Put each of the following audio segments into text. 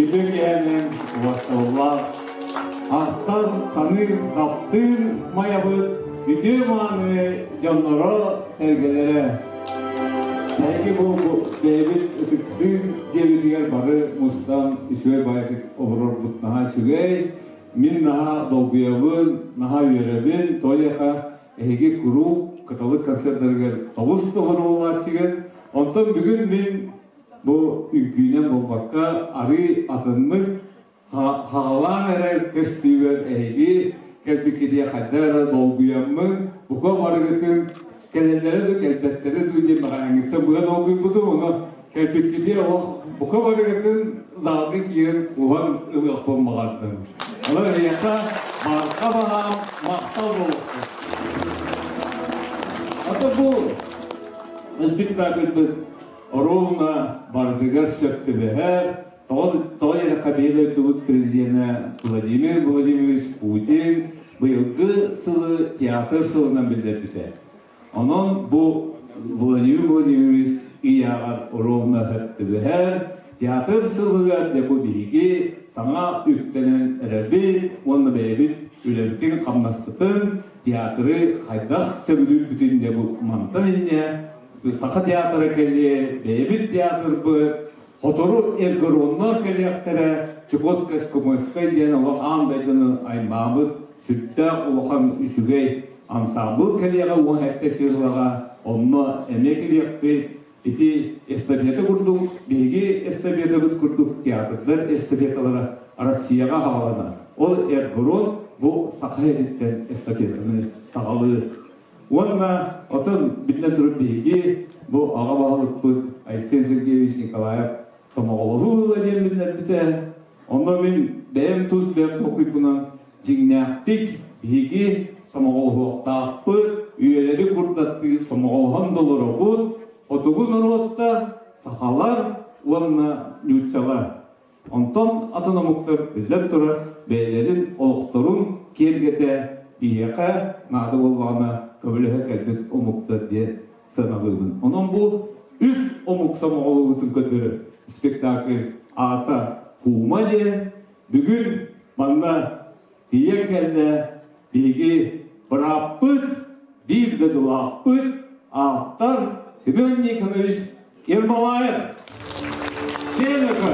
Үтүө киэһэнэн уосталлаах ахтар, саныыр, таптыыр Майабыт үтүө мааны дьонноро, сэргэлэрэ. Эһиги бу бэйэбит ытыктыыр дьиэбитигэр бары мустан үчүгэй баайытык олорорбут наһаа үчүгэй. Мин наһаа долгуйабын, наһаа үөрэбин, тоҕо эһиги куруук кыталык концерттарыгар тобус толору буолааччыгыт. Онтон бүгүн мин бу үҥкүүнэн буолбакка, арыы атыннык хаҕалаан эрэр көстүүбэр эһиги кэлбиккитигэр хайдах эрэ долгуйаммын, бука барыгытын кэлэллэрэ да кэлбэттэрэ дуу диэн бэҕэһээҥҥиттэн быа долгуйбутум, ону кэлбиккитигэр олох бука барыгытын залга киирэн куһан ылыахпын баҕардым. Онон эһиэхэ барҕа баһаам махтал буолуохтун. Ата бу спектакльбыт ровно барытыгар сөп түбэһэр. Тоҕо диэтэххэ биһи дойдубут президенэ Владимир Владимирович Путин быйылгы сылы театр сылынан биллэрбитэ. Онон бу Владимир Владимирович ыйааҕар ровно сөп түбэһэр. Театр сылыгар дьэ бу биһиги саҥа үктэнэн эрэбит уонна бэйэбит үлэбитин-хамнаспытын театры хайдах сөбүлүүрбүтүн дьэ бу мантан инньэ Саха театра кэлиэ, бэйэбит театрбыт Сотору эргороннор кэлиэхтэрэ, Чукотскай Скомойскай диэн олох аан дойдуну аймаабыт сүрдээх улахан үчүгэй ансаамбыл кэлиэҕэ 17 сыллаҕа онно эмиэ кэлиэхпит. Ити эстафета курдук, биһиги эстафетабыт курдук театрдар эстафеталара Россияҕа хаалана. Ол эргорон бу саха сириттэн эстафетаны саҕалыыр. Уонна отон биллэн турар биһиги бу аҕа баһылыкпыт Айсен Сергеевич Николаев сомоҕолоһуу ыла диэн биллэрбитэ. Онно мин бэйэм тус бэйэм толкуйбунан дьиҥнээхтик биһиги сомоҕолоһуохтаахпыт, үйэлэри курдаттыы сомоҕолоһон долоробут, хотугу норуоттар, сахалар уонна нууччалар. Онтон атын омуктар биллэн турар бэйэлэрин олохторун киэргэтэ биһиэхэ наада буоллаҕына көмөлөһө кэлбит омуктар диэн сыаналыыбын. Онон бу үс омук сомоҕолоһуутун көрдөрөр спектакль аата Куума диэн бүгүн манна тиийэн кэллэ биһиги бырааппыт, биир дойдулаахпыт, автор Семен Никонович Ермолаев. Сенека.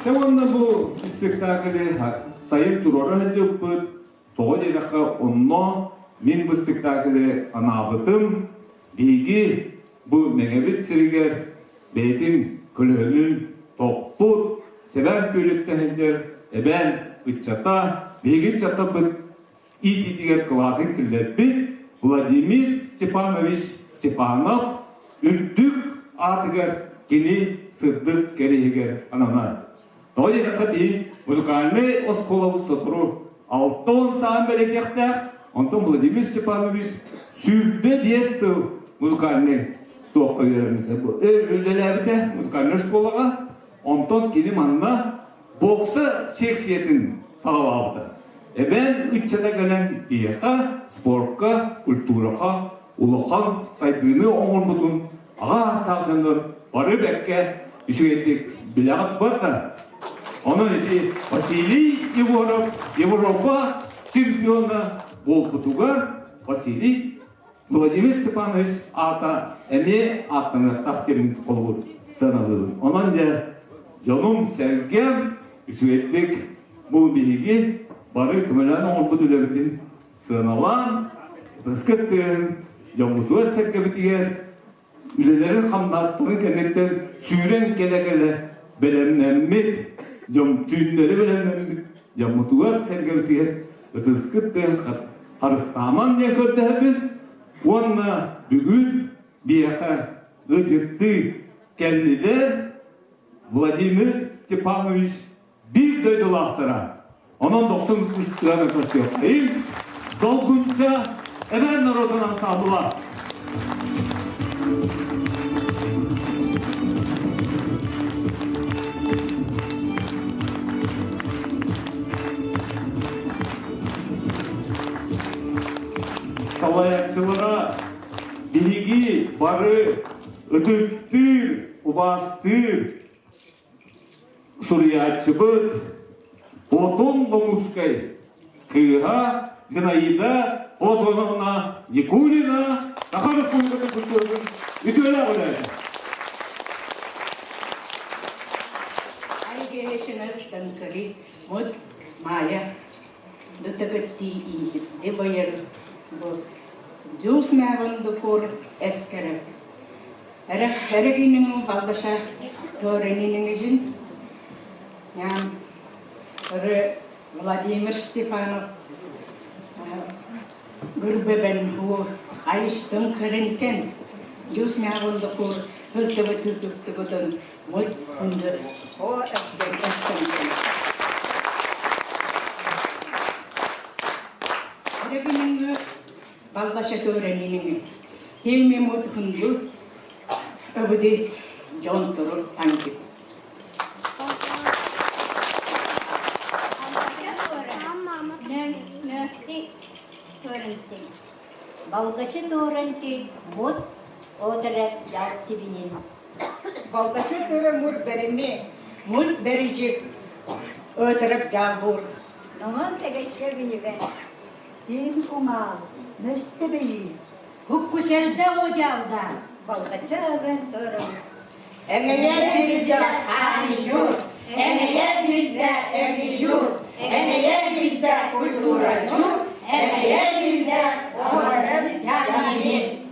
Дьэ уонна бу спектаклы сайын туруора сылдьыбыппыт. Тоҕо диэтэххэ, онно мин бу спектаклы анаабытым. Биһиги бу Мэҥэбит сиригэр бэйэтин көлөһүнүн тохпут, сэбээн күөлүттэн сылдьар эбээн ыччата, биһиги ыччаттарбыт иитиитигэр кылаатын киллэрбит Владимир Степанович Степанов үрдүк аатыгар кини сырдык кэриэһигэр ананар. Тоҕо диэтэххэ биһи музыкальнай оскуолабыт сотору 60 саан бэлэтиэхтээх, онтон Владимир Степанович 25 сыл музыкальнай туохха үөрэммитэ, үлэлээбитэ музыкальнай школаҕа, онтон кини манна бокса секциятын саҕалаабыта. Эбээн ыччата кэлэн биһиэхэ спортка, культураҕа улахан сайдыыны оҥорбутун аҕа аастаах дьоннор бары бэккэ үчүгэйдик билэҕит барда. Онон ити Василий Егоров Европа чемпиона буолбутугар Василий Владимир Степанович аата эмиэ ааттаныахтаах диэн холобур сыаналыыбын. Онон дьэ дьонум-сэргэм үчүгэйдик бу биһиги бары көмөлөөн оҥорбут үлэбитин сыаналаан, ытыскыт тыаһын дьоммутугар-сэргэбитигэр үлэлэрин хамнастарын кэнниттэн сүүрэн кэлэ-кэлэ бэлэмнэммит, дьон түүннэри бэлэмнэммит дьоммутугар-сэргэбитигэр ытыскыт тыаһын харыстааман диэн көрдөһөбүт уонна бүгүн биһиэхэ ыалдьыттыы кэллилэр Владимир Степанович биир дойдулаахтара. Онон дохсун ыстыаны көрсүөххэйин. Долгунча. Эбээн норуотун ансаамбыла. Салайааччылара биһиги бары ытыктыыр, убаастыыр суруйааччыбыт Платон Ломутскай кыыһа Зинаида Платоновна Никулина Саха Республикатын культуратын үтүөлээх үлэһитэ. Айгеешинас танкари мут Майя дутагытти инжитди байыр бу дюс мяван дукур эскереп Эрэгинин балдаша тооренинин ням Владимир Степанов гүрбэбэн ху айыстын кырынкен юс мягундукур хылтыбытытыктыбытын мут хунду о эстенкен. Эрэгинин балдаша тооренинин теми мут хунду Өбүдүт дьон турur таҥкит. Балгачы туоранти мут одere тибинин. Балгачы төрө мур берими, мур берижик өтөрөп жаабур. Номон тегечче бинибе. Тим кумал, нөстебейи. Хуккучелде ожалда. Балгачы авен төрө. Эңэйэ билдэ аанижур, эңэйэ билдэ эгижур, эңэйэ билдэ культурачур, эңэйэ билдэ оҕорон тяними.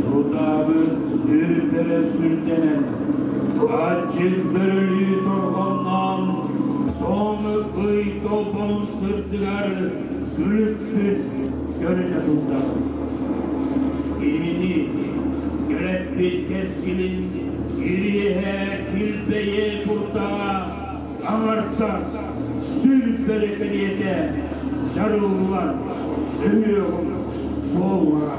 Сутаабыт сүрдэрэ сүрдэнэн, аччык бөрөлүү торҕонноон, тоҥ ый толбон сырдыгар күлүкпүт көрүнэ сылдьар. Кинини кэлэппит кэскилин ириэһэ килбэйэ турдаҕа аҥардас сүр бэрэкэриэтэ дьарыллан өһүөҕүм буоллаҕа.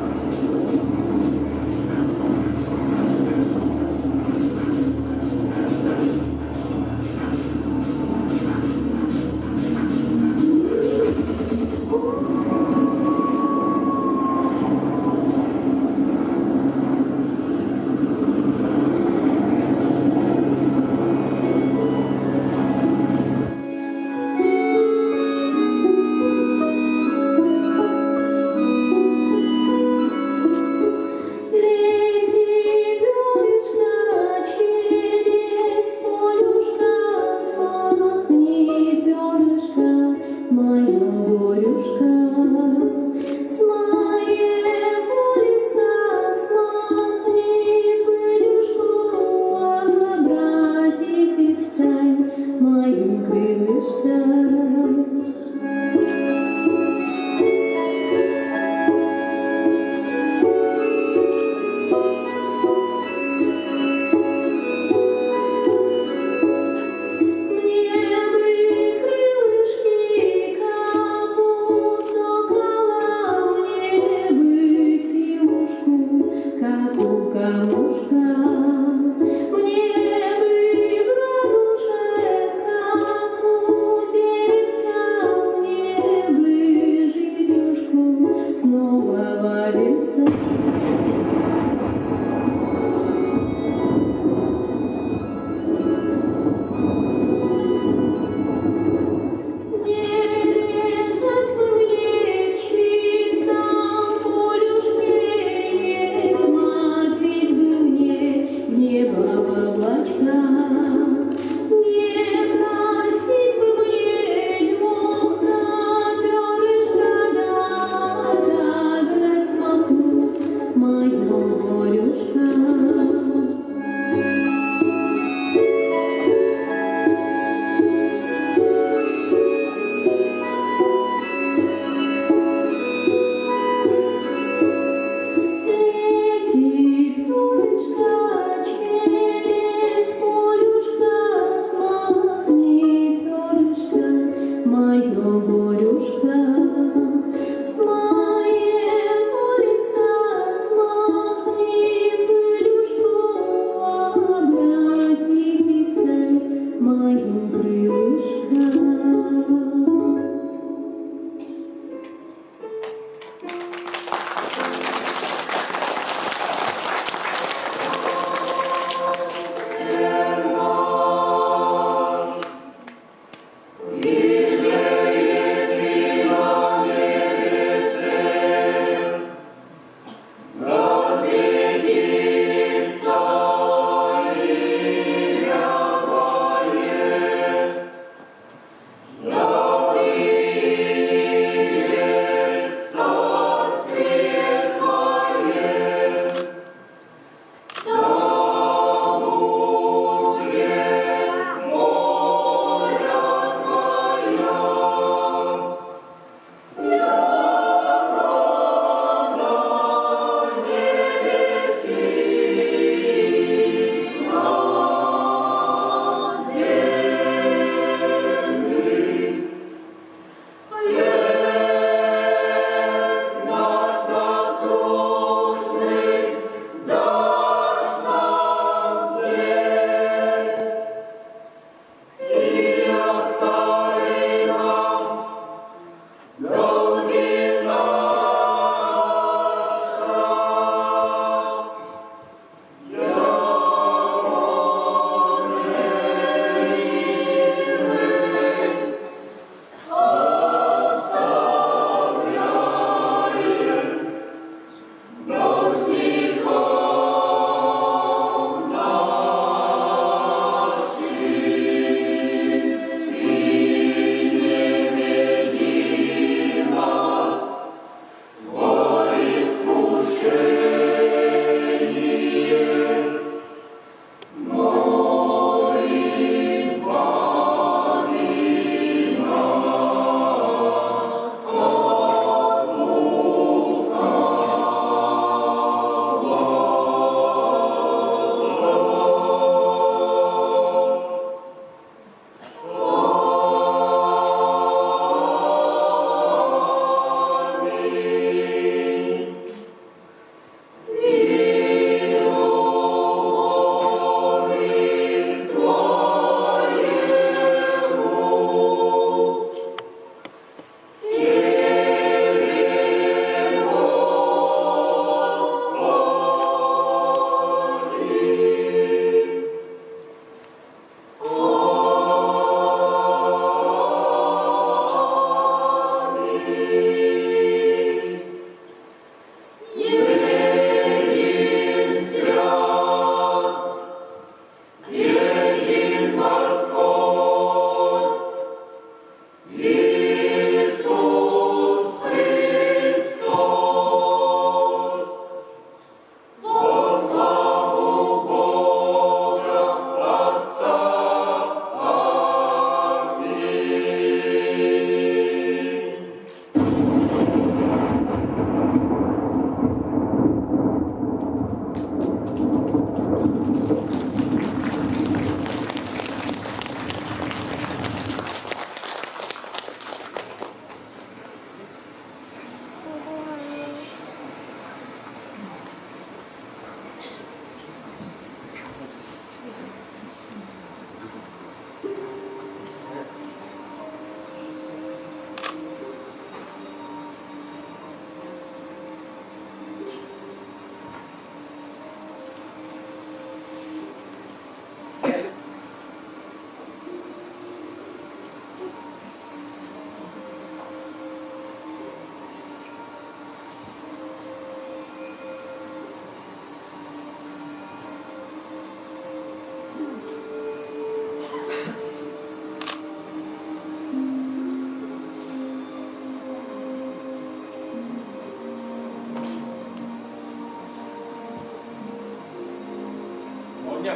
Оня,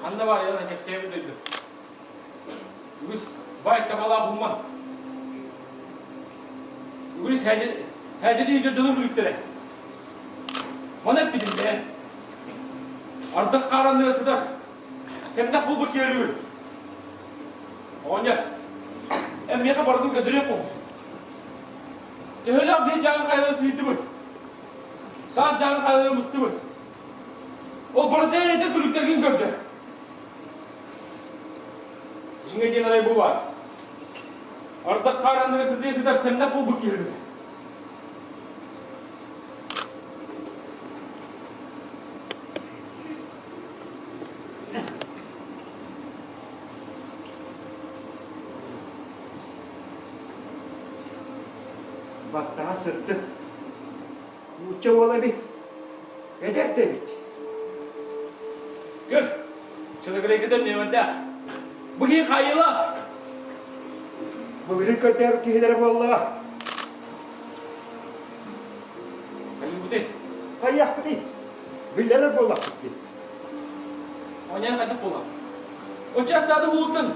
ханна бар яна кэпсээбит дойду. Үгүс бай табалаах умман. Үгүс хэжели дьону бүлүктэрэ. Маны эппитим бэйэн. Ардах хааранныга сытар. Сэмнэх булбут киһи Оҕонньор, эн миэхэ барытын көрдөрүөх буолбут. Төһөлөөх биир дьааҥы хайалары сыыйдыбыт. Таас дьааҥы хайалары мыстыбыт. Ол барыта этэр күлүктэргин көрдө. Дьиҥэ диэн арай бу баар. Ардах хаар анныгар сытыйа сытар сэмнэх буолбут киһи Баттаҕа сырдык. Нуучча уола эбит. Эдэр да эбит. Көр, чылыгырайгытын нүөмэрдээх. Бу киһи хаайыылаах. Былырыын көрдөөбүт киһилэрэ буоллаҕа. Хайыыбытый? Хайыахпытый? Биллэрэр буоллахпыт дии. Оонньоон хайдах буолла? Учаастаады уулуттан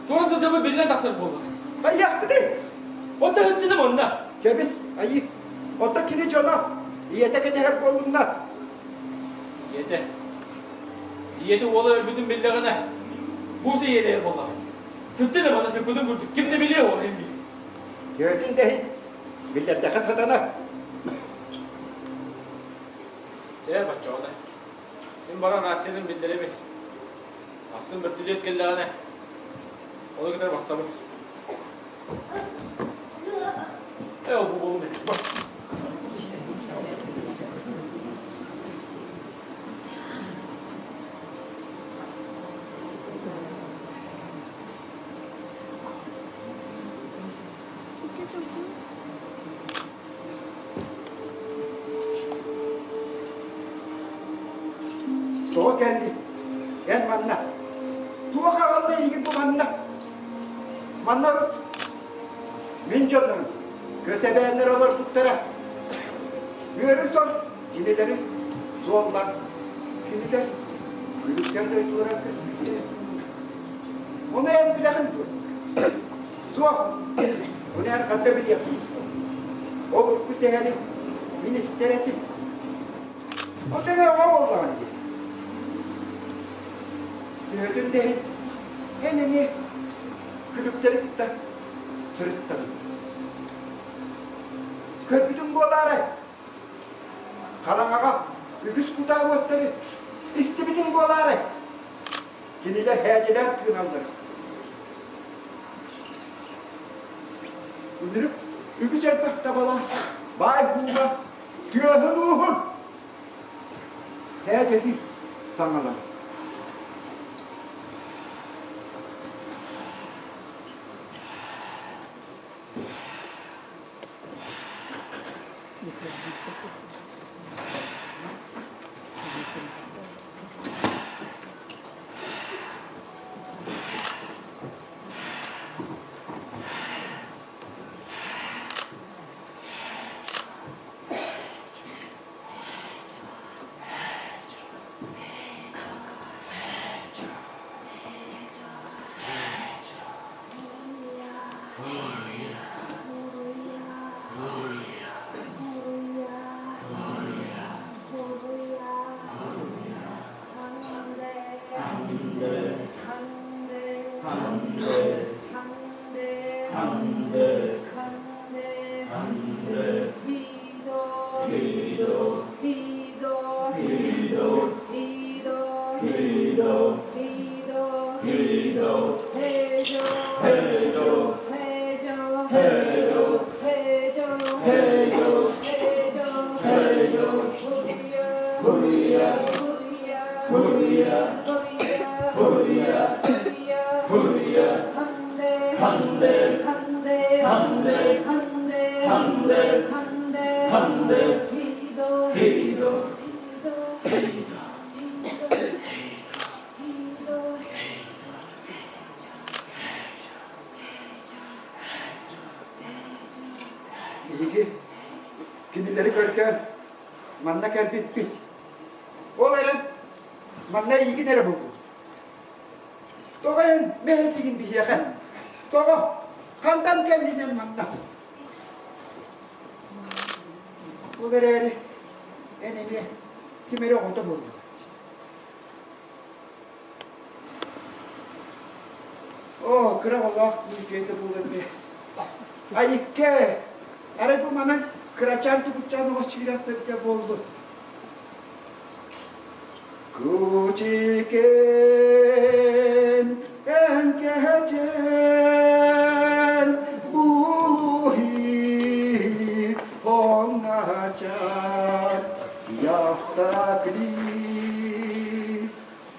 туора сылдьабы биллэн тахсар буолла. Хайыахпытый? Оттон ыттыным онно. Кэбис, айыы. Оттон кини дьоно ийэтэ кэтэһэр буоллунна. Ийэтэ. Ийэтэ уола өлбүтүн биллэҕинэ, бу ийэлээх буоллаҕа. Сыттын эмана сыппытын курдук ким да билиэ ол иһин биир. Төһөтүн да иһин биллэрдэххэ сатана. Ээ, баччаҕына. Мин баран рациянан биллэрэбин. Ахсын бөртүлүөт кэллэҕинэ, ону кытары барсабын. Ээ, ол бу буолум эбит. Бар. Тоҕо кэллиҥ? Эн манна. Туох аҕалла эйигин бу манна? Манна урут мин дьонум көс эбээннэр олорбуттара. Үөрү сон кинилэри суоллар. Кинилэр күлүктэр дойдулара көспүттэрэ. Ону эн билэҕин дуо? Суох. Ону эн ханна билиэххиний? Ол урукку сэһэни мин истэр этим. Ол тэҥэ оҕо буоллаҕын дии. Төһөтүн да иһин эн эмиэ күлүктэри кытта сырыттаҕын. Көрбүтүҥ буолаарай? Хараҥаҕа үгүс кутаа уоттары истибитиҥ буолаарай? Кинилэр һээдьэлээн тыыналлар. Үнүрүк үгүс элбэх табалаах баай бууга тыаһын-ууһун һээдьэлиир саҥалар. Кинилэри көрдөөн манна кэлбиппит. Ол эрэн манна эйигин эрэ булбут. Тоҕо эн мэһэйдигин биһиэхэ? Тоҕо? Хантан кэллин эн манна? Ол эрээри эн эмиэ ким эрэ оҕото буоллуҥ. Оо, кыра оҕолоох күүчүөтэ буолан ээ. Айыкка, арай бу манан кырачаан тугутчаан оҕо сүүрэн сылдьар буоллун. Кучикен эҥкэчэн булуһи хоҥначан яхтакли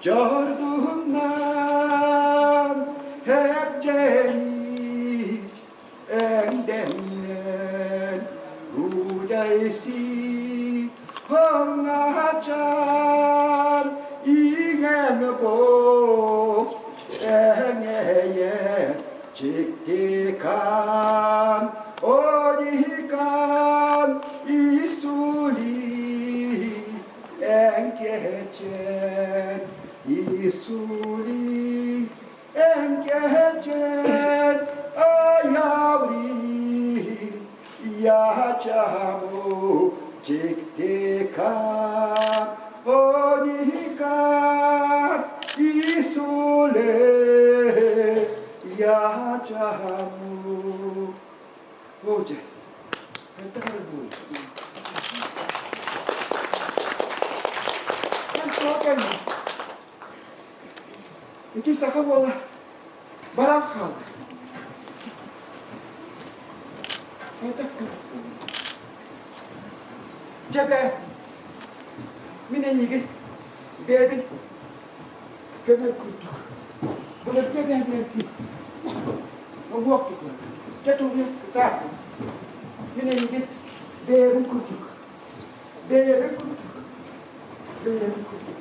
Чордуһунан хэпчэнич эҥдэннэн Удайси хоҥначан иҥэн бо эҥэйэ чиктикан одикан исули Эҥкэчэн Исули эҥкэчэн аяври ячаму чиктика оника Исуле ячаму Боже, это будет. Ити саха буола баран хаалла. Это Дьэ мин эйигин бэйэбин көмөр курдук. Былыргы эбээбиэрдии Уҥуох тутула. Дьэ тулуйа кытаат. Мин эйигин бэйэбин курдук. Бэйэбин курдук. Бэйэбин курдук.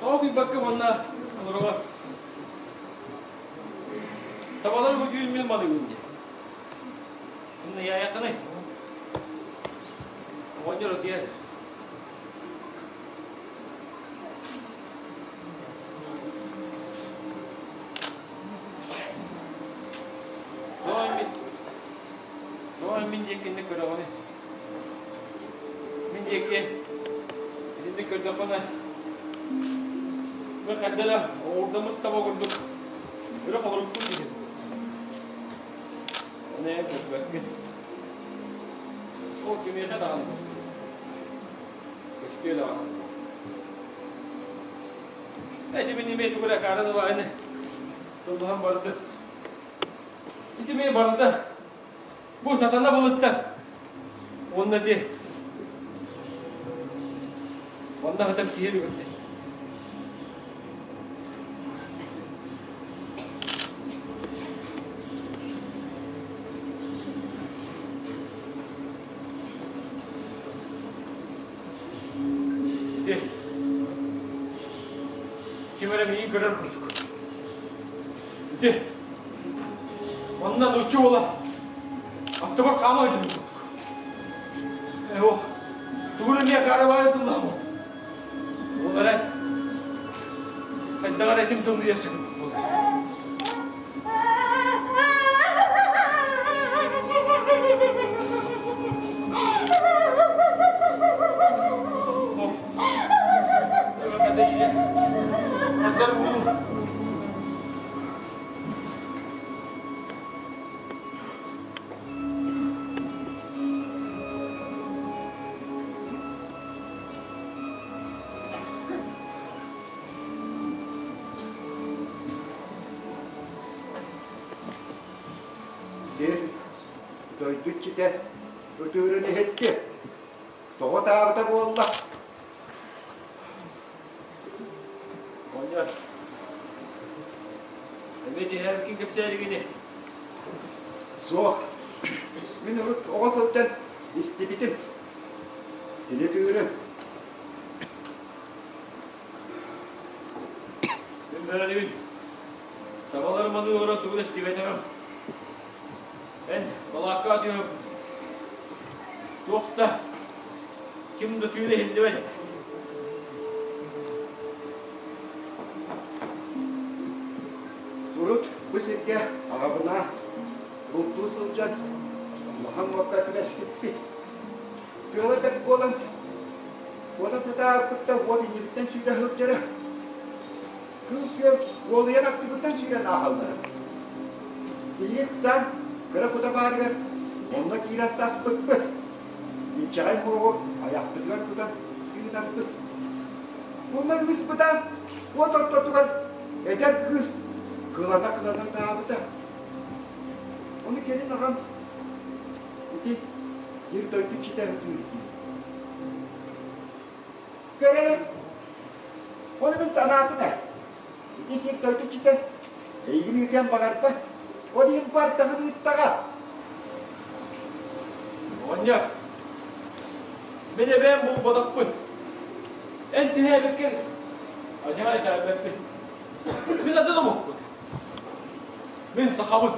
Тоҕо куйбакка манна олороҕун? Табалары бу түүн мин маныыбын дии. Тымныйаайаххыный? Оҕонньор утуйар. Тоҕо мин тоҕо мин диэкинни көрөҕүнүй? Мин диэки итинник көрдөххүнэ, мин хайда эрэ оҕурдаммыт таба курдук өрө холорукпун диһин. Ону эн көрбөккүн. Ол кимиэхэ даҕаны көстүө. Көстүө даҕаны. Эти мин имеет тугу эрэ акаараны баайны тыллаһан барды. Ити мин барыта Бу сатана былыттан уонна ити онно сытар киһи бүгүттэ. Ити ким эрэ миигин көрөр курдук. Ити Онно нуучча уола аттыбар хаама сылдьар курдук. Ээ ох, тугун эмиэ акаарабаайа тыллааммыт. Ол эрэн, хайдаҕар этим тымныйахчы курдук буолла. Ох, хандар уулу. Сир дойду иччитэ ытыырын иһитти. Тоҕо таабыта буолла? Оҕонньор, эмиэ түһээбиккин кэпсээригини? Суох. Мин урут оҕо сылдьан истибитим. Кини тыырын. Мин бэрэдибин. Табалар маныы олорон тугу да истибэтэҕим. Эн балаакка түһүп туох да ким да тыына иһиллибэт. Урут бу сиргэ аҕабынаан бултуу сылдьан улахан уокка түбэспиппит. Тыала бэрт буолан уота сатаабыппыттан уот иннибиттэн сүүрэ сылдьара. Кыыс-күөл уолуйан аттыбыттан сүүрэн ааһаллара. Киһи ыксаан кыра кута баарыгар онно киирэн саспыппыт. Инчэҕэй муоҕу айахпытыгар тутан тыынарбыт. Уонна ыыспыта уот ортотугар эдэр кыыс кылана-кылана ытаабыта. Ону кэлин аҕам ити сир-дойду иччитэ ытыыр дии. Көр эрэ, ону мин санаатым ээ. Ити сир-дойду иччитэ эйигин ыытыан баҕарбат, ол иһин бардагын ыыттаҕа. Оҕонньор, мин эбээм буолбатахпын. Эн түһээбиккэр адьаҕар итэҕэйбэппин. Мин атын омукпун. Мин сахабын.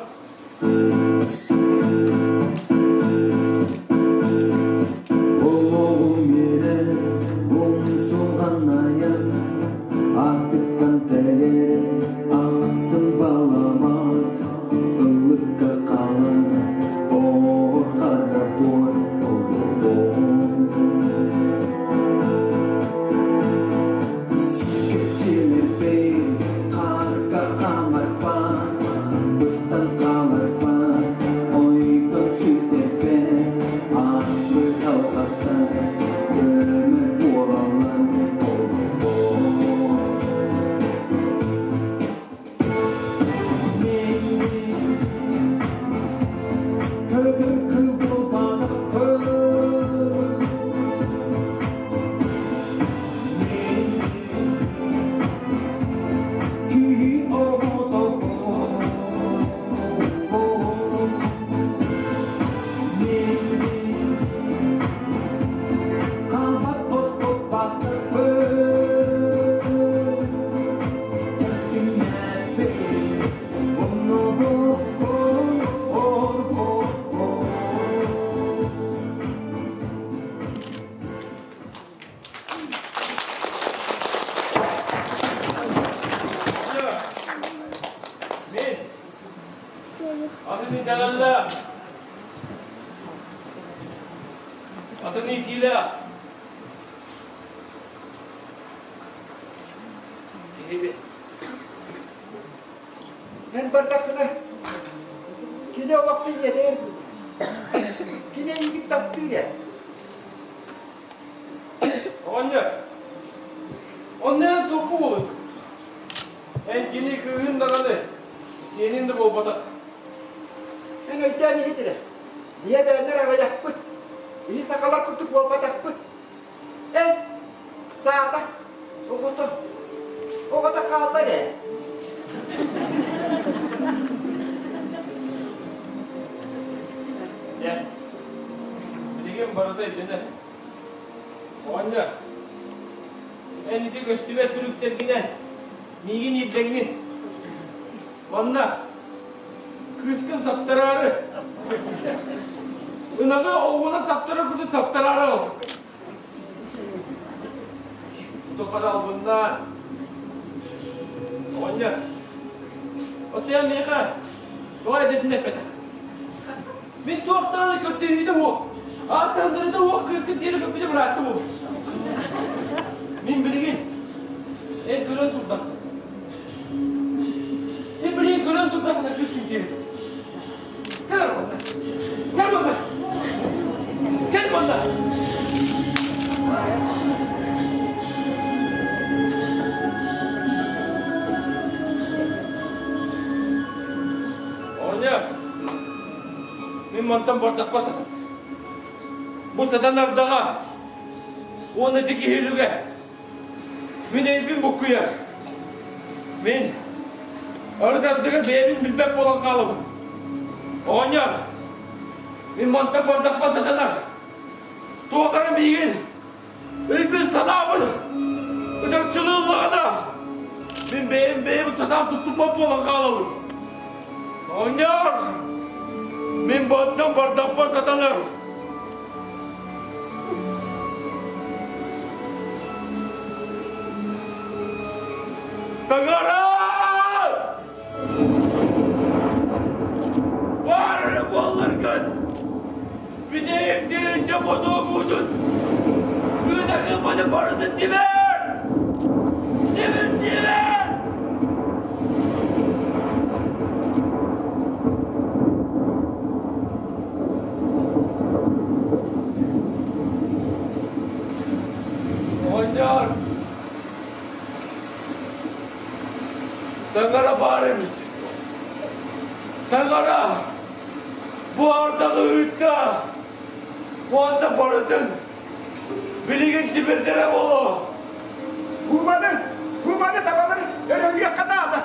Олоҕум үөрэ, умсулҕанайан, Аартыктан тэлэрэ, ахсым баламат, Ыллыкка хаалан, оор хара буор олоҕум. Кэсиэлэрбэй, хаарга хаамарбан, быстан. билиилээх киһибин. Эн бардаххына, кини олохто ийэтэ Кини эйигин таптыыр ээ. Оҕонньор, онно эн туохха буолуй? Эн кини кыыһын даҕаны, сиэнин да буолбатах. Эн өйдөөн иһит эрэ. Ийэ бээннэр аҕыйахпыт. Иһи сахалар курдук буолбатахпыт. Эн саата оҕото оҕото хаалла эрэ. Дьэ, билигин барыта өйдөнөр. Оҕонньор, эн ити көстүбэт күлүктэргинэн миигин иирдэҥҥин. Манна кыыскын саптараары, ынаҕы оҕуна саптарар курдук саптараары аҕалбыккын. Тухары албыннаан. Оҕонньор, оттон миэхэ тоҕо эрдэтин эппэтэх. Мин туох даҕаны көрдөһүүтэ суох, ааттаһыннарыыта суох кыыскын тиэрэ көппүтэ быраатта буолуо. Мин билигин эн көрөн турдаххын. Эн билигин көрөн турдаххына кыыскын тиэрэ Кэл манна! Кэл манна! Кэл манна! Оҕонньор, мин мантан бардахпа сатан. Бу сатан ардаҕа уонна ити киһи үлүгэ Мин өйбүн буккуйар. Мин арыт ардыгар бэйэбин билбэт буолан хаалабын. Оҕонньор, мин мантан бардахпа сатанар. Туох эрэ миигин өйбүн-санаабын ытарчылыыллаҕына, мин бэйэм бэйэм сатаан туттуммат буолан хаалабын. Оҕонньор, мин мантан бардахпа сатанар. Таҥара! Баар эрэ буолларгын! Бүтэйик диэччэ мотуогуутун! Кыытаҥы барытын тимэр! Тимир тимэр! Оҕонньор! Таҥара баар эбит. Таҥара! Бу ардаҕы ыытта! Уонна барытын билигин тимирдэрэ буолуо! Куманы, куманы табалары өрөһүйүөххэ наада.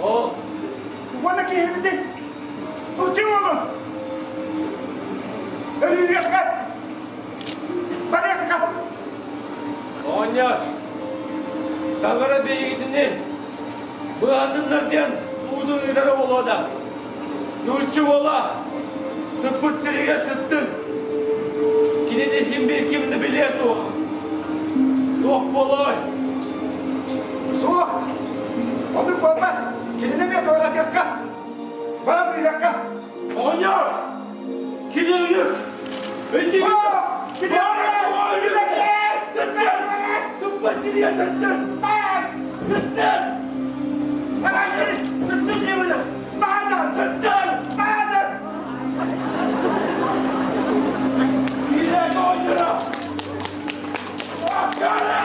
Ол Уонна киһибитин Учуолу! Өрүүрүөххэ! Барыахха! Оҕонньор, таҥара биһигитини быһаанныннар диэн уутун ыытара буолуо да, нуучча уола сыппыт сиригэр сыттын. Кинини син биир ким да билиэ суох. Туох буолуой? Суох! Оннук буолбат! Кинини эмиэ туоратыахха! Баран быыһыахха! Оҕонньор! Кини өлүк! Ити! Кини өлүк! Сыттын! Сыппыт сиригэр сыттын! Сыттын! Сыттын диэбинэ! Сыттын! Киирээт оҕонньоро! Аккаары!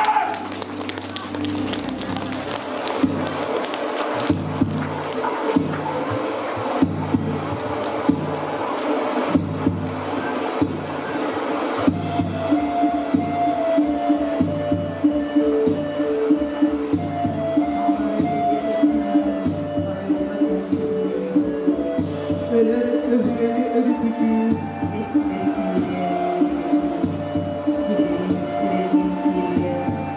Өлөр өһүөлү өрүкүтүү истэр киирэр. Киһи киирэн киирэр.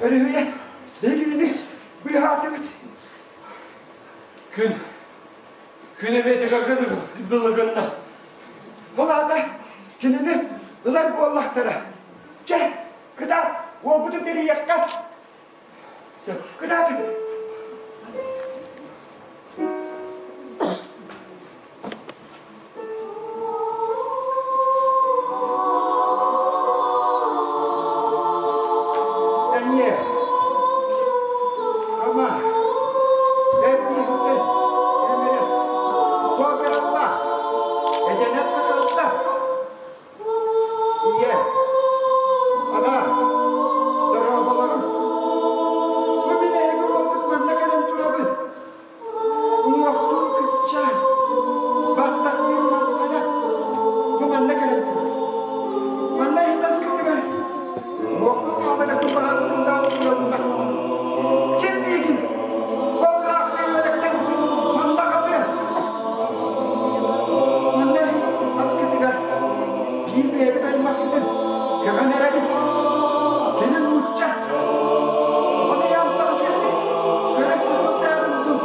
Өрүһүйэ, биһигини быыһаатыбыт. Күн, күн эбиэтигэр дылы гынна. Ол аата кинини ылар буоллахтара. Чэ, кытаат, уолбутун тэрийиэххэ. Сөп, кытаатын. Эмиэ, ама, эрдиһтэс, эмирэ, куотаралла, эдэнэн макалта, ийэ, аҕа, дорооболорун. Бу мин эһиги уолгут манна кэлэн турабын. Уҥуохтуун кыччаан, баттахтыын маҥхайа, бу манна кэлэн турар. Манна иһит-аскытыгар уҥуохпун хаалларыахпын баҕарбытым да ол кыаллыбат. Ким диигин? Ол ыраах бөһүөлэктэн манна аҕалыа. Манна иһит-аскытыгар биир бэйэбит аймахпытын көмөн эрэбит. Кини нуучча. Ону янтах үчүгэйдик көрө-истэ сылдьаарым дуу.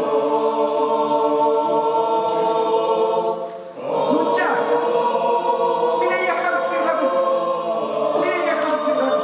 Нуучча! Мин эйиэхэ хамсыырабын! Мин эйиэхэ хамсыырабын!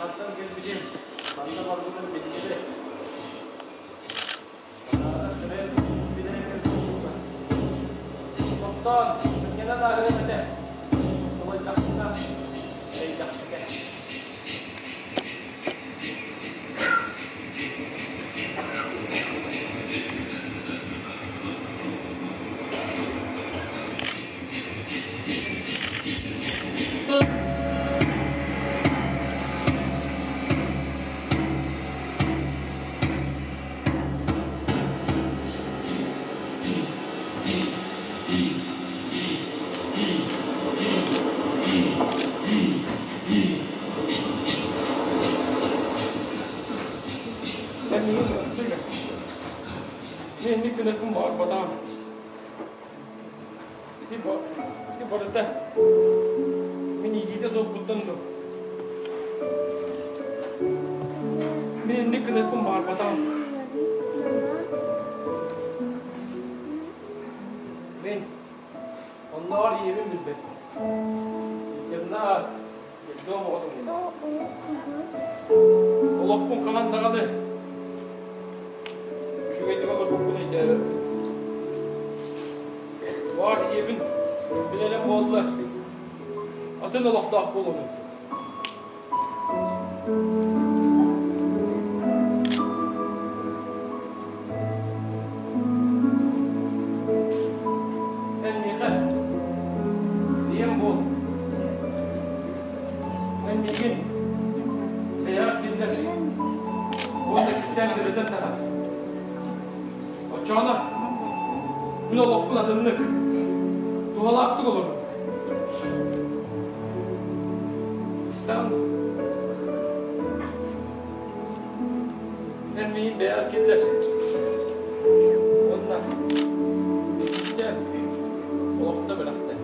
Хантан кэлбитим, ханна барбытым биллибэт. Санаата сэмээр билэр буолбута. Тохтоон, сынньанан ааһыам этэ. Сылайдахпына, эрэйдэхпинэ. Эн миигин бырастыы гын. Мин инник гынарбын баҕарбатаҕым. Ити, ити барыта мин иитиитэ суохпуттан дуо? Мин инник гыныахпын баҕарбатаҕым. Мин оннооҕор ийэбин билбэппин. Интернат, детдом оҕотун Олохпун ханан даҕаны үчүгэйдик олорбуппун өйдөөбөппүн. Баар ийэбин билэрим буоллар, атын олохтоох буолуом этэ. Эн миэхэ элбэтэн таһаар. Оччоҕуна мин олохпун атыннык, туһалаахтык олорум. Истэҕин дуо? Эн миигин бэйэҕэр киллэр. Уонна иккистээн олохто бэлэхтэ.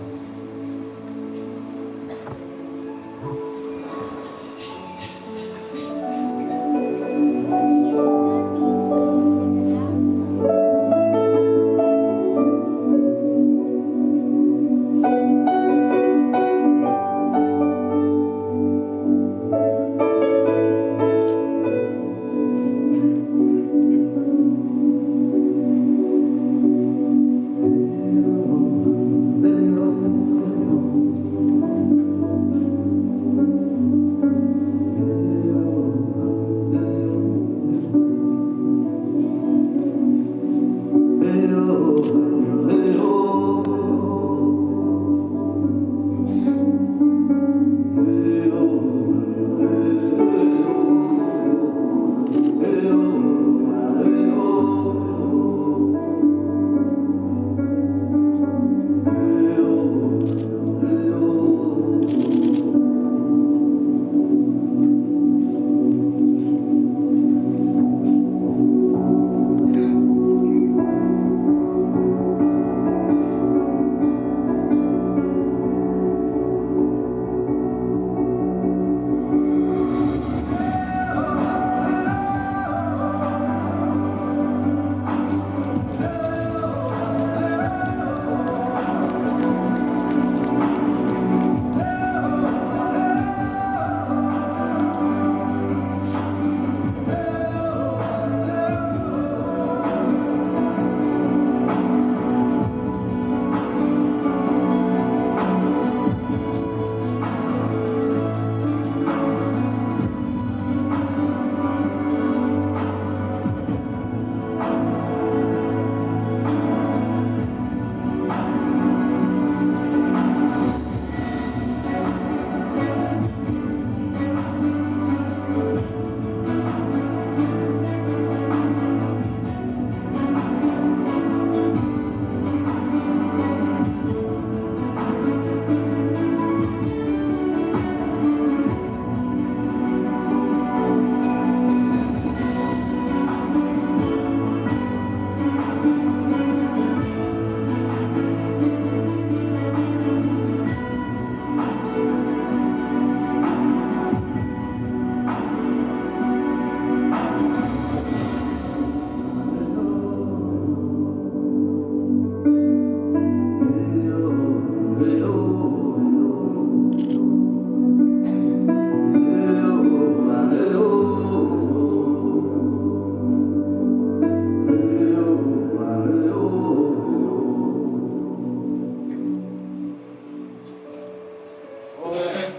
Ол эрэн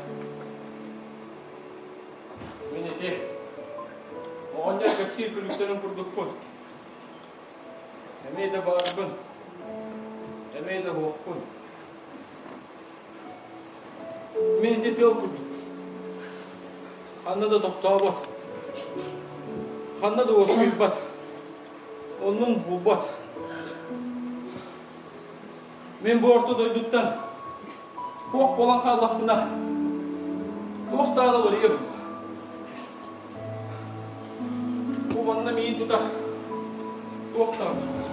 мин ити оҕонньор кэпсиир күлүктэрин курдукпун. Эмиэ да баарбын, эмиэ да суохпун. Мин ити тыал курдук. Ханна да тохтообот, ханна да уоскуйбат, оннун булбат. Мин бу орто дойдуттан туох буолан хааллахпына, туох даҕаны уларыйыа суох. Бу манна миин тутар туох даҕаны суох.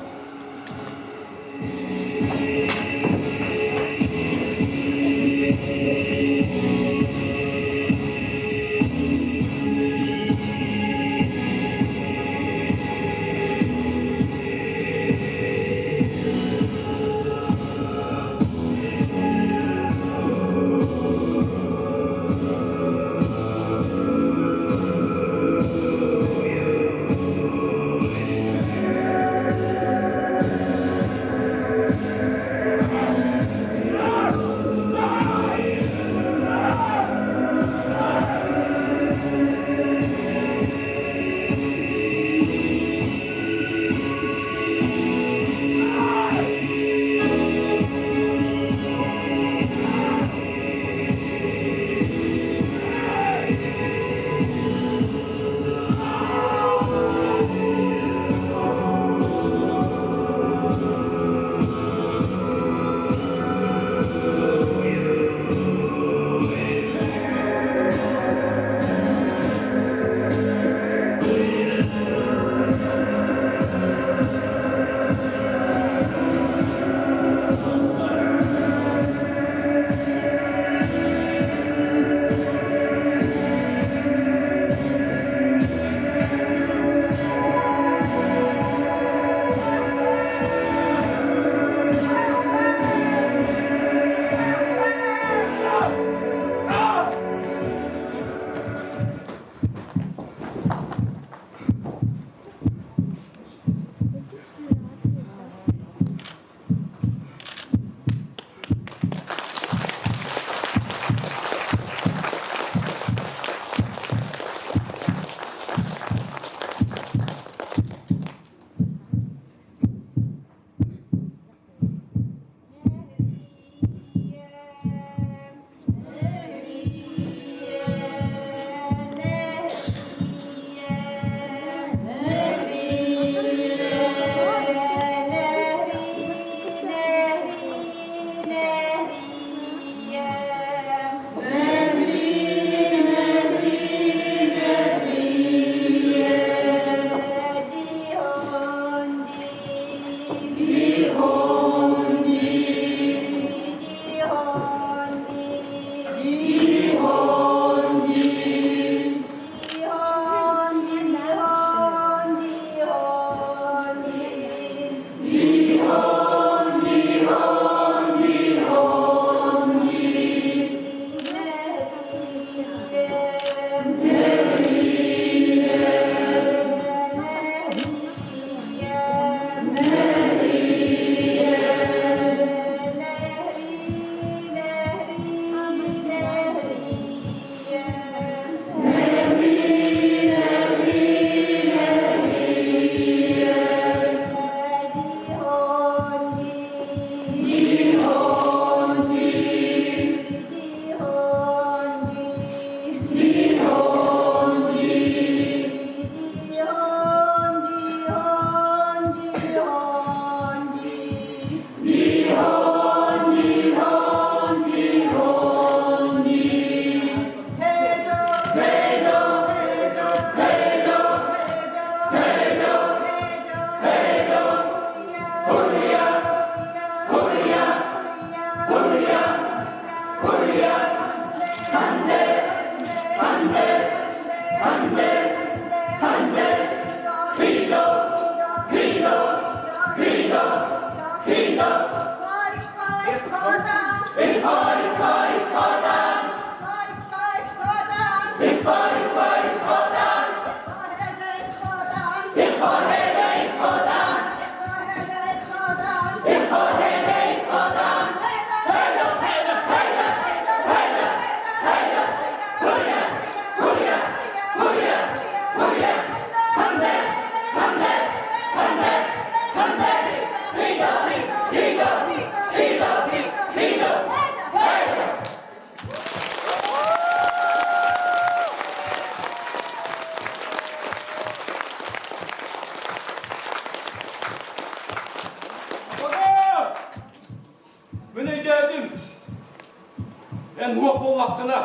Эн уох буоллаххына,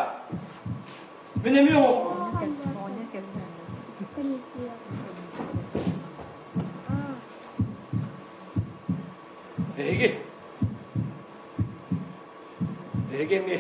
мин эмиэ уохпун. Эһиги, эһиги эмиэ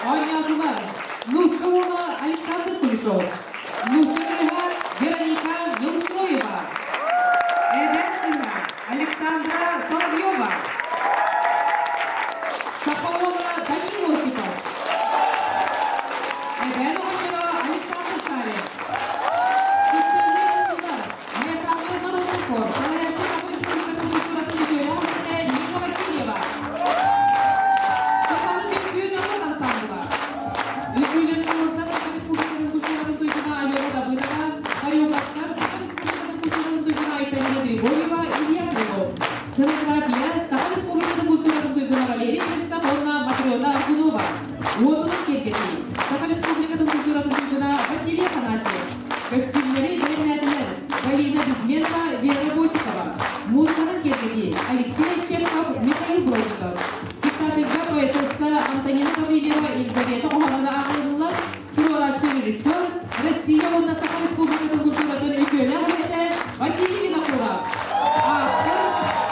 Оонньоотулар нуучча уола Александр Куликов, нуучча кыыһа Вероника Неустроева, эбээн кыыһа Александра Соловьева, саха уола Данил Осипов, эбээн оҕонньоро Александр Шарин, Кыттыыны ыллылар Майатааҕы норуотун хор, салайааччы Саха Республикатын культуратын үтүөлээх үлэһитэ Нина Васильева, Сахалы үҥкүү норуот ансаамбыла, Үҥкүүлэрин туруорда Саха Республикатын культуратын туйгуна Алена Давыдова, хореографтар Саха Республикатын культуратын туйгуна Айталина Григорьева, Илья Крылов, сценография Саха Республикатын культуратын туйгуна Валерий Христоф уонна Матрена Аргунова, Уотун киэргэтии, Саха Республикатын культуратын туйгуна Василий Афанасьев, көстүүмнэри бэлэмнээтилэр Галина Безменова, Вера Босикова, музыканан киэргэтии Алексей Ощепков, Михаил Бродников, спектакльга поэтесса Антонина Гаврильева Елизавета хоһоонноро ааҕыллаллар, туруорааччы режиссер, Россия уонна Саха Республикатын культуратын үтүөлээх үлэһитэ Василий Винокуров, автор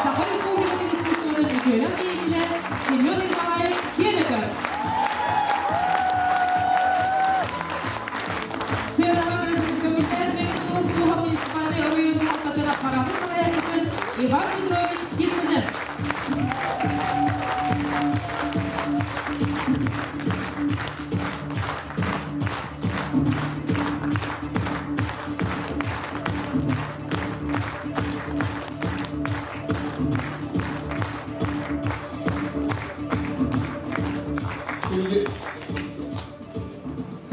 Саха Республикатын искусствотын үтүөлээх деятелэ Семен Николаевич Сиэнөкөр. Сыанаҕа көмүллээн Мэҥэ улууһа муниципальнай оройуон дьаһалтатын аппараатын салайааччытын Иван Петрович Птицыны.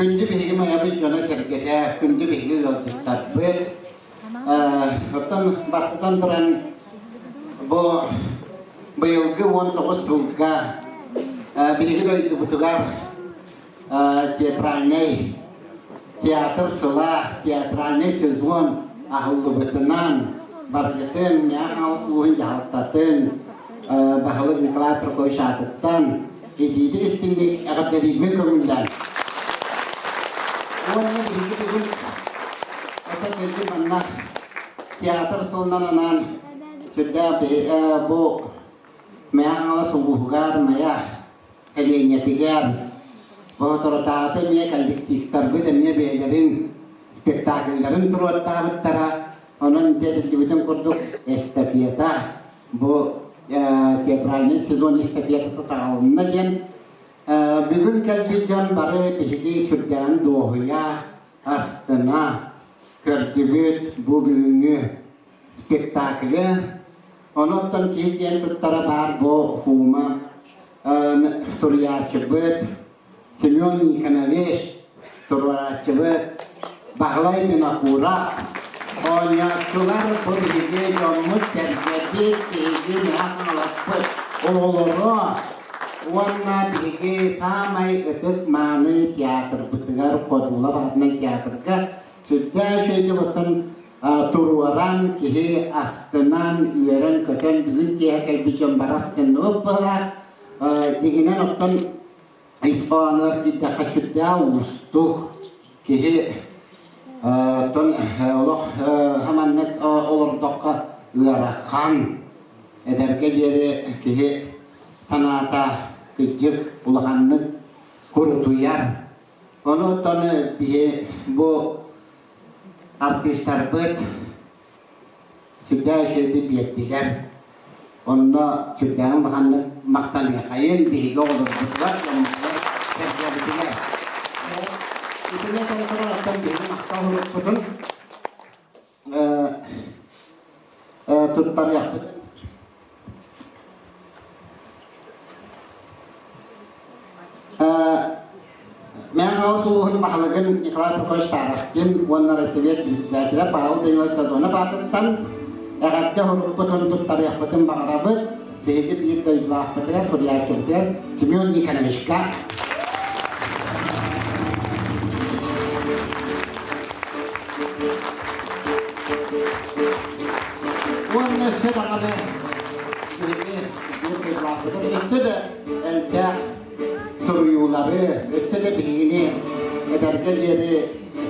Күндү биһиги Майабыт дьоно-сэргэтэ, күндү биһиги ыалдьыттарбыт. Оттон бастатан туран бу быйылгы 19 сылга биһиги дойдубутугар театральнай театр сыла, театральный сезон аһыллыбытынан барыгытын Мэҥэ улууһун дьаһалтатын баһылык Николай Прокопьевич аатыттан итиитик истиҥник эҕэрдэлиирбин көҥүллээн. Уонна биһиги бүгүн ото кэлбит манна театр сылынан анаан сүрдээх бу Мэҥэ Хаҥалас улууһугар Майа Элиэнньэтигэр Боотурутааҕыта эмиэ коллективтарбыт эмиэ бэйэлэрин спектакльларын туруортаабыттара. Онон дьэ этиллибитин курдук эстафета бу театральный сезон эстафетата саҕаланна диэн бүгүн кэлбит дьон бары биһиги сүрдээҕин дуоһуйа, астына көрдүбүт бу бүгүҥҥү спектаклы. Онуттан киһи диэн туттара баар бу Хума суруйааччыбыт Семен Никонович, туруорааччыбыт Баһылай Винокуров, оонньооччулар бу биһиги дьоммут сэргэбит, биһиги мэҥэ-хаҥаласпыт оҕолоро уонна биһиги саамай ытык-мааны театрбытыгар Ходулов аатынан театрга сүрдээх үчүгэйдик оттон туруоран, киһи астынан, үөрэн-көтөн бүгүн киэһэ кэлбит дьон бары астынныбыт быһылаах. Дьиҥинэн оттон ис хоһоонугар киирдэххэ сүрдээх уустук киһи оттон олох хаманнык олордоххо ыарахан эдэргэ диэри киһи санаата кырдьык улаханнык курутуйар. Ону оттон биһи бу артыыстарбыт сүрдээх үчүгэйдик биэрдилэр. Онно сүрдээҕин улаханнык махтаныахайын биһиги оҕолорбутугар, дьоммутугар. сэргэбитигэр. Итиннэ кэлэн оттон биһиги махтал урукпутун туттарыахпыт. Мэҥэ Хаҥалас улууһун баһылыгын Николай Прокопьевич Старостин уонна Россия председателэ Павел Данилович Сазонов аатыттан эҕэрдэ уруккутун туттарыахпытын баҕарабыт. Биһиги биир дойдулаахпытыгар, суруйааччыбытыгар Семен Никоновичка. Уонна өссө даҕаны биһиги биир дойдулаахпытыгар өссө да элбэх суруйуулары, өссө да биһигини этэргэ диэри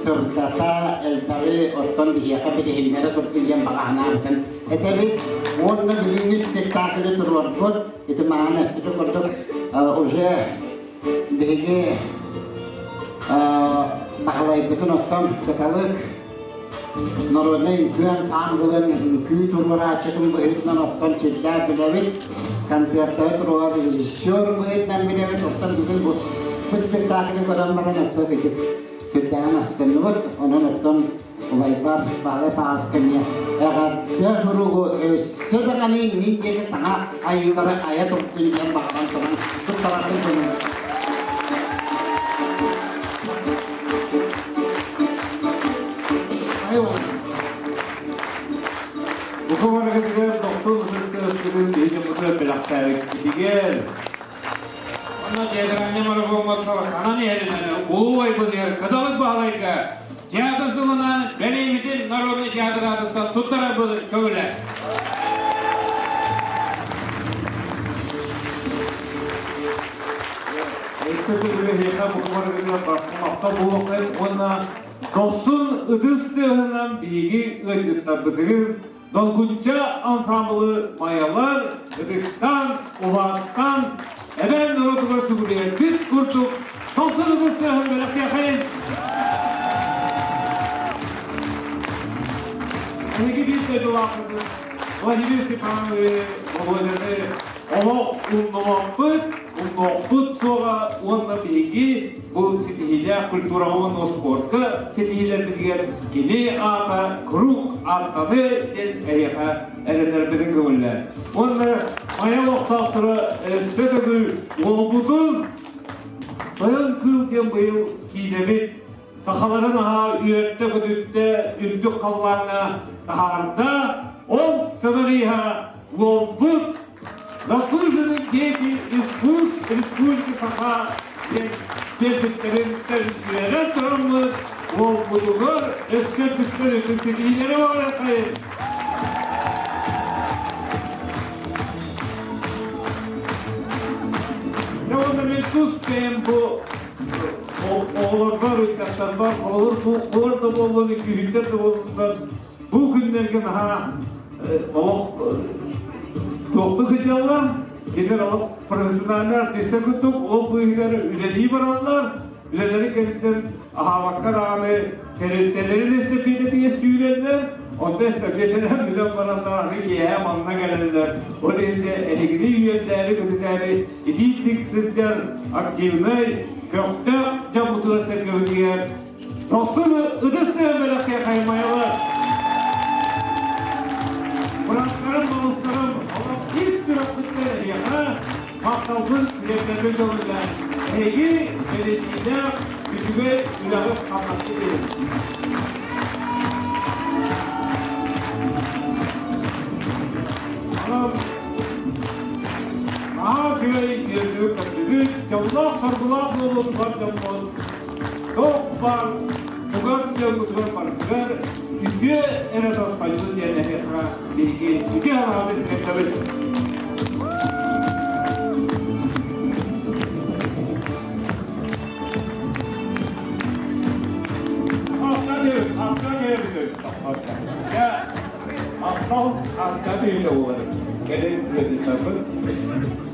сырдата, элбэҕи оттон биһиэхэ билиһиннэрэ турдун диэн баҕа санаабытын этэбит. Уонна бүгүҥҥү спектаклы туруорбут, ити мааны эппити курдук уже биһиги баһылайбытын оттон кыталык Народнай үҥкүү ансаамбылын үҥкүү туруорааччытын быһыытынан оттон сүрдээх билэбит, концертары туруорар режиссер быһыытынан билэбит, оттон бүгүн бу, бу спектаклы көрөн баран оттон кыдьык сүрдээҕин астынныбыт, онон оттон убайбар Баһылай Пааска эмиэ эҕэрдэ суругу өссө даҕаны иннин диэки саҥа айыылары айа турдун диэн баҕаран туран туттарарын көҥүл. Бука барыгытыгар дохсун ытыс бүгүн биһиги дьоммутугар бэлэхтээбиккитигэр. Онно театральнай марафоҥҥа сороханан иһэринэн улуу айбытыгар Кыталык Баһылайга театр сылынан бэлиэбитин народный театр аатыттан туттарарбыт көҥүлэ. Өссө төгүл бука барыгытыгар махтал буолуоххайын уонна дохсун ытыс тыаһынан биһиги ыалдьыттарбытыгар Долгунча ансаамбылы майалар ытыктаан, убаастаан, эбээн норуотугар сүгүрүйэрбит курдук дохсун ытыс тыаһын бэлэхтиэххэйин! Эһиги биир дойдулаахпытын Владимир Степановы Володяны олох умнубаппыт, умнуохпут суоҕа уонна биһиги бу ситиһиилээх культураҕа уонна спорка ситиһиилэрбитигэр кини аата куруук ааттаныа диэн эһиэхэ эрэнэрбитин көҥүллээн. Уонна Майа олохтоохторо өссө төгүл уолбутун Тойон Кыыл диэн быйыл киинэбит сахаларын аһаа үөртэ-көтүттэ үрдүк халлааҥҥа таһаарда. Ол сценариһа уолбут Заслуженный деятель искусств Республики Саха диэн биэрбиттэрин үөрэн тураммыт уолбутугар өссө түстэр үтүн ситиһиилэри баҕарыаххайын. Дьэ уонна мин тус бэйэм бу оҕолорбор, ыччаттарбар, оҕолор буолар да буоллун, үкүүһүттэр да буоллуннар, бу күннэргэ наһаа олох туохтук сылдьаллар, кинилэр олох профессиональный артистар курдук ол быыһыгар үлэлии бараллар, үлэлэри кэнниттэн аһаабакка даҕаны тэрилтэлэрин эстафетатыгар сүүрэллэр, онтон эстафеталар бүтэн бараннар аны киэһэ манна кэлэллэр. Ол иһин эһигини үөрдээри көтүтээри итиитик сылдьар активнай, көхтөөх дьоммутугар сэргэбитигэр дохсун ытыс тыаһын бэлэхтиэ хаймайалар. Бырааттарым, балыстарым, олох ис сүрэхпиттэн эһиэхэ махталбын тириэрдэрбин көҥүллээн, эһиги бэриниилээх үчүгэй үлэҕит хамнаскыт иһин. Онон Наһаа үчүгэй үөрдүбүт көрдүбүт, дьоллоох-соргулаах буолун бар дьоммут, туох баар чугас дьоммутугар барытыгар үтүө эрэ тосхойдун диэн эһиэхэ биһиги үтүө санаабытын тиэрдэбит. Махтал, аска түйүнэ буолар. Кэлин ыалдьыттарбыт.